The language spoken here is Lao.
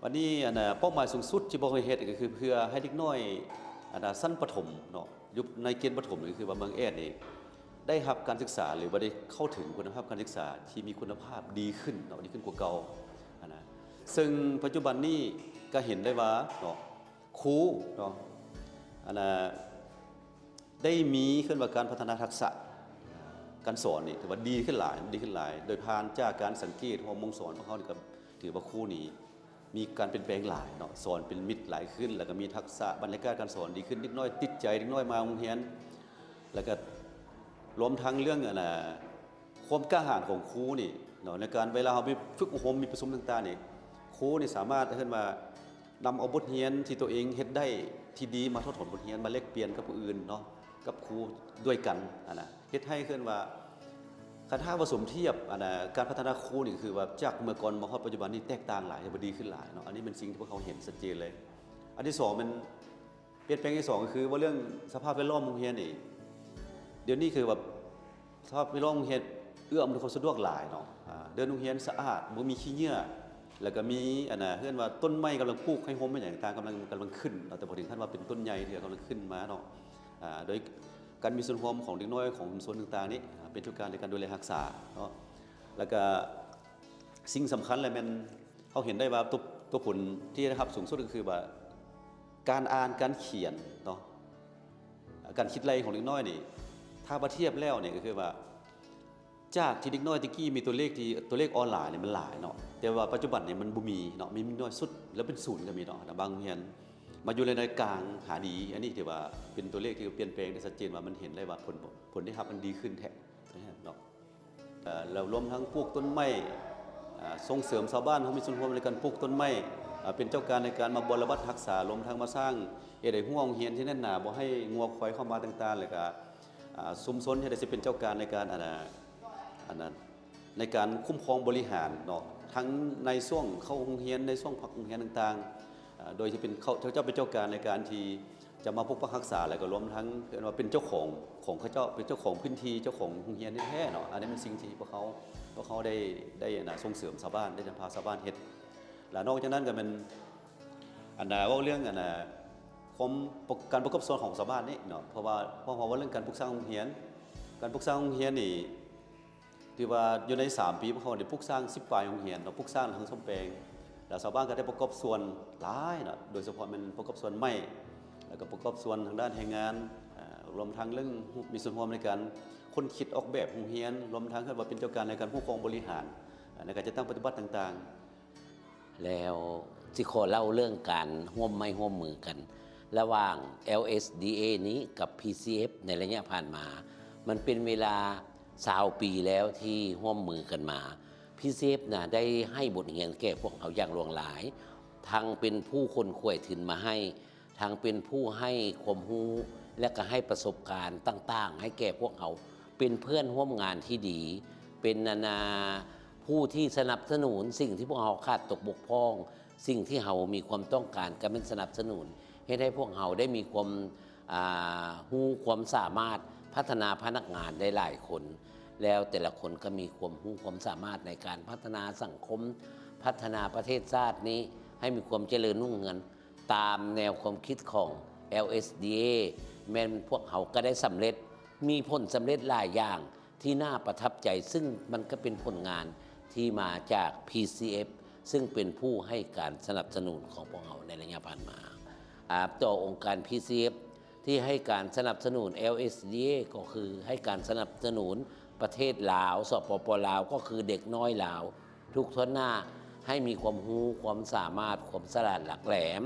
ບັດນີ້ອັນນ່າ ເປົ້າໝາຍສູງສຸດທີ່ພວກເຮົາເຮັດກໍຄືເພື່ອໃຫ້ເດັກນ້ອຍອັນນ່າ ຊັ້ນປະຖົມເນາະ ຢູ່ໃນເກນປະຖົມ ກໍຄືວ່າເມືອງແອດນີ້ ໄດ້ຮັບການສຶກສາ ຫຼືວ່າໄດ້ເຂົ້າເຖິງຄຸນນະພາບການສຶກສາທີ່ມີຄຸນນະພາບດີຂຶ້ນເນາະ ດີຂຶ້ນກວ່າເກົ່າຫັ້ນນະ. ເຊິ່ງປັດຈຸບັນນີ້ກໍເຫັນໄດ້ວ່າເນາະ ຄູເນາະ ອັນນ່າ ໄດ້ມີ ເອີ້ນວ່າການພັດທະນາທັກສະການສອນນີ້ ຖືວ່າດີຂຶ້ນຫຼາຍ ດີຂຶ້ນຫຼາຍ ໂດຍຜ່ານຈາກການສັງເກດ ຫົວໂມງສອນພວກເຮົານີ້ ກໍຖືວ່າຄູນີ້ມີການປ່ຽນແປງຫຼາຍເນາະ ສອນເປັນມິດຫຼາຍຂຶ້ນ ແລ້ວກໍມີທັກສະບັນຍາກາດການສອນດີຂຶ້ນ ເດັກນ້ອຍຕິດໃຈ ເດັກນ້ອຍມາໂຮງຮຽນ ແລ້ວກໍລວມທັງເລື່ອງ ອັນນ່າ ຄວາມກ້າຫານຂອງຄູນີ້ເນາະ ໃນການເວລາເຮົາໄປຝຶກອົບຮົມ ມີປະຊຸມຕ່າງໆນີ້ ຄູນີ້ສາມາດ ເອີ້ນວ່າ ນຳເອົາບົດຮຽນທີ່ຕົວເອງເຮັດໄດ້ທີ່ດີມາຖອດຖອນບົດຮຽນ ມາແລກປ່ຽນກັບຜູ້ອື່ນເນາະ ກັບຄູດ້ວຍກັນຫັ້ນນະ ເຮັດໃຫ້ເອີ້ນວ່າ ຄັນຖ້າວ່າສົມທຽບ ອັນນ່າ ການພັດທະນາຄູນີ້ ກໍຄືວ່າຈາກເມື່ອກ່ອນມາຮອດປັດຈຸບັນນີ້ແຕກຕ່າງຫຼາຍ ຖືວ່າດີຂຶ້ນຫຼາຍເນາະ ອັນນີ້ແມ່ນສິ່ງທີ່ພວກເຮົາເຫັນຊັດເຈນເລີຍ. ອັນທີສອງແມ່ນ ປ່ຽນແປງທີສອງ ກໍຄືວ່າເລື່ອງສະພາບແວດລ້ອມໂຮງຮຽນນີ້ ດຽວນີ້ຄືແບບສະພາບແວດລ້ອມໂຮງຮຽນເອື້ອອຳນວຍຄວາມສະດວກຫຼາຍເນາະ ອາ ເດີ່ນໂຮງຮຽນສະອາດ ບໍ່ມີຂີ້ເຫຍື້ອ ແລ້ວກໍມີ ອັນນ່າ ເອີ້ນວ່າຕົ້ນໄມ້ກຳລັງປູກໃຫ້ຮົ່ມໃຫ້ຫຍັງຕ່າງໆ ກຳລັງ ກຳລັງຂຶ້ນເນາະ ແຕ່ບໍ່ເຖິງຂັ້ນວ່າເປັນຕົ້ນໃຫຍ່ເທື່ອ ກຳລັງຂຶ້ນມາເນາະ ອາ ໂດຍການມີສ່ວນຮ່ວມຂອງເດັກນ້ອຍຂອງຊຸມຊົນຕ່າງໆນີ້ ອາ ເປັນເຈົ້າການໃນການດູແລຮັກສາເນາະ ແລ້ວກໍສິ່ງສຳຄັນແຫຼະແມ່ນ ເຮົາເຫັນໄດ້ວ່າຕົວ ຕົວຜົນທີ່ໄດ້ຮັບສູງສຸດກໍຄືວ່າ ການອ່ານການຂຽນເນາະ ການຄິດໄລ່ຂອງເດັກນ້ອຍນີ້ ຖ້າວ່າທຽບແລ້ວນີ້ກໍຄືວ່າ ຈາກທີ່ເດັກນ້ອຍແຕ່ກີ້ມີຕົວເລກທີ່ ຕົວເລກອອນລາຍນີ້ມັນຫຼາຍເນາະ ແຕ່ວ່າປັດຈຸບັນນີ້ມັນບໍ່ມີເນາະ ມີ ມີໜ້ອຍສຸດ ແລ້ວເປັນສູນກໍມີເນາະ ບາງໂຮງຮຽນມາຢູ່ໃນ ໃນກາງຫາດີ ອັນນີ້ຖືວ່າເປັນຕົວເລກທີ່ປ່ຽນແປງໄດ້ຊັດເຈນວ່າ ມັນເຫັນໄດ້ວ່າຜົນ ຜົນໄດ້ຮັບມັນດີຂຶ້ນແທ້ເນາະ. ເອີ ແລ້ວລວມທັງປູກຕົ້ນໄມ້ ອາ ສົ່ງເສີມຊາວບ້ານເຮົາມີສ່ວນຮ່ວມໃນການປູກຕົ້ນໄມ້ ອາ ເປັນເຈົ້າການໃນການມາບົວລະບັດຮັກສາ ລວມທັງມາສ້າງ ເຮັດໃຫ້ຮົ້ວໂຮງຮຽນທີ່ແໜ້ນໜາ ບໍ່ໃຫ້ງົວຄວາຍເຂົ້າມາຕ່າງໆ ແລ້ວກະ ອາ ຊຸມຊົນເຮັດໃຫ້ໄດ້ຊິເປັນເຈົ້າການໃນການ ອັນ ອັນນັ້ນ ໃນການຄຸ້ມຄອງບໍລິຫານເນາະ ທັງໃນຊ່ວງເຂົ້າໂຮງຮຽນ ໃນຊ່ວງພັກໂຮງຮຽນຕ່າງໆ ອາ ໂດຍທີ່ເປັນເຂົາ ເຂົາເຈົ້າເປັນເຈົ້າການໃນການທີ່ ຈະມາປົກປັກຮັກສາ ແລ້ວກໍລວມທັງເອີ້ນວ່າເປັນເຈົ້າຂອງ ຂອງເຂົາເຈົ້າ ເປັນເຈົ້າຂອງພື້ນທີ່ ເຈົ້າຂອງໂຮງຮຽນແທ້ໆເນາະ ອັນນີ້ເປັນສິ່ງທີ່ພວກເຮົາ ພວກເຮົາໄດ້ ໄດ້ ອັນນ່າ ສົ່ງເສີມຊາວບ້ານ ໄດ້ນຳພາຊາວບ້ານເຮັດ ແລ້ວນອກຈາກນັ້ນກໍແມ່ນ ອັນນ່າ ເວົ້າເລື່ອງ ອັນນ່າ ຄວາມ ການປະກອບສ່ວນຂອງຊາວບ້ານນີ້ເນາະ ເພາະວ່າ ເພາະເຮົາເວົ້າເລື່ອງການປຸກສ້າງໂຮງຮຽນ ການປຸກສ້າງໂຮງຮຽນນີ້ ຖືວ່າຢູ່ໃນສາມປີ ພວກເຮົາໄດ້ປຸກສ້າງສິບປາຍໂຮງຮຽນເນາະ ປຸກສ້າງທັງສ້ອມແປງ ແລ້ວຊາວບ້ານກໍໄດ້ປະກອບສ່ວນຫຼາຍເນາະ ໂດຍສະເພາະແມ່ນປະກອບສ່ວນໄມ້ ແລ້ວກໍປະກອບສ່ວນທາງດ້ານແຮງງານ ອາ ລວມທັງເລື່ອງມີສ່ວນຮ່ວມໃນການຄົ້ນຄິດອອກແບບໂຮງຮຽນ ລວມທັງເອີ້ນວ່າເປັນເຈົ້າການໃນການຄຸ້ມຄອງບໍລິຫານ ອາ ໃນການຈັດຕັ້ງປະຕິບັດຕ່າງໆ. ແລ້ວຊິຂໍເລົ່າເລື່ອງການຮ່ວມໄມ້ຮ່ວມມືກັນ ລະຫວ່າງ ແອລເອສດີເອ ນີ້ກັບ ພີຊີເອັຟ ໃນໄລຍະຜ່ານມາ ມັນເປັນເວລາຊາວປີແລ້ວທີ່ຮ່ວມມືກັນມາ ພີຊີເອັຟ ນະ ໄດ້ໃຫ້ບົດຮຽນແກ່ພວກເຮົາຢ່າງຫຼວງຫຼາຍ ທັງເປັນຜູ້ຂົນຂວາຍທຶນມາໃຫ້ ທັງເປັນຜູ້ໃຫ້ຄວາມຮູ້ ແລະ ກະໃຫ້ປະສົບການຕ່າງໆ ໃຫ້ແກ່ພວກເຮົາ ເປັນເພື່ອນຮ່ວມງານທີ່ດີ ເປັນ ອັນນ່າ ຜູ້ທີ່ສະໜັບສະໜູນສິ່ງທີ່ພວກເຮົາຂາດຕົກບົກຜ່ອງ ສິ່ງທີ່ເຮົາມີຄວາມຕ້ອງການ ກະແມ່ນສະໜັບສະໜູນ ເຮັດໃຫ້ພວກເຮົາໄດ້ມີຄວາມ ອາ ຮູ້ຄວາມສາມາດ ພັດທະນາພະນັກງານໄດ້ຫຼາຍຄົນ ແລ້ວແຕ່ລະຄົນກະມີຄວາມຮູ້ຄວາມສາມາດໃນການພັດທະນາສັງຄົມ ພັດທະນາປະເທດຊາດນີ້ໃຫ້ມີຄວາມຈະເລີນຮຸ່ງເຮືອງ ຕາມແນວຄວາມຄິດຂອງ ແອລເອສດີເອ ແມ່ນພວກເຮົາກະໄດ້ສຳເລັດ ມີຜົນສຳເລັດຫຼາຍຢ່າງທີ່ໜ້າປະທັບໃຈ ຊຶ່ງມັນກະເປັນຜົນງານທີ່ມາຈາກ ພີຊີເອັຟ ຊຶ່ງເປັນຜູ້ໃຫ້ການສະໜັບສະໜູນຂອງພວກເຮົາໃນໄລຍະຜ່ານມາ. ອາ ຕໍ່ອົງການ ພີຊີເອັຟ ທີ່ໃຫ້ການສະໜັບສະໜູນ ແອລເອສດີເອ ກໍຄືໃຫ້ການສະໜັບສະໜູນປະເທດລາວ ສປປ ລາວ ກໍຄືເດັກນ້ອຍລາວ ທຸກທົ່ວໜ້າ ໃຫ້ມີຄວາມຮູ້ ຄວາມສາມາດ ຄວາມສະຫຼາດຫຼັກແຫຼມ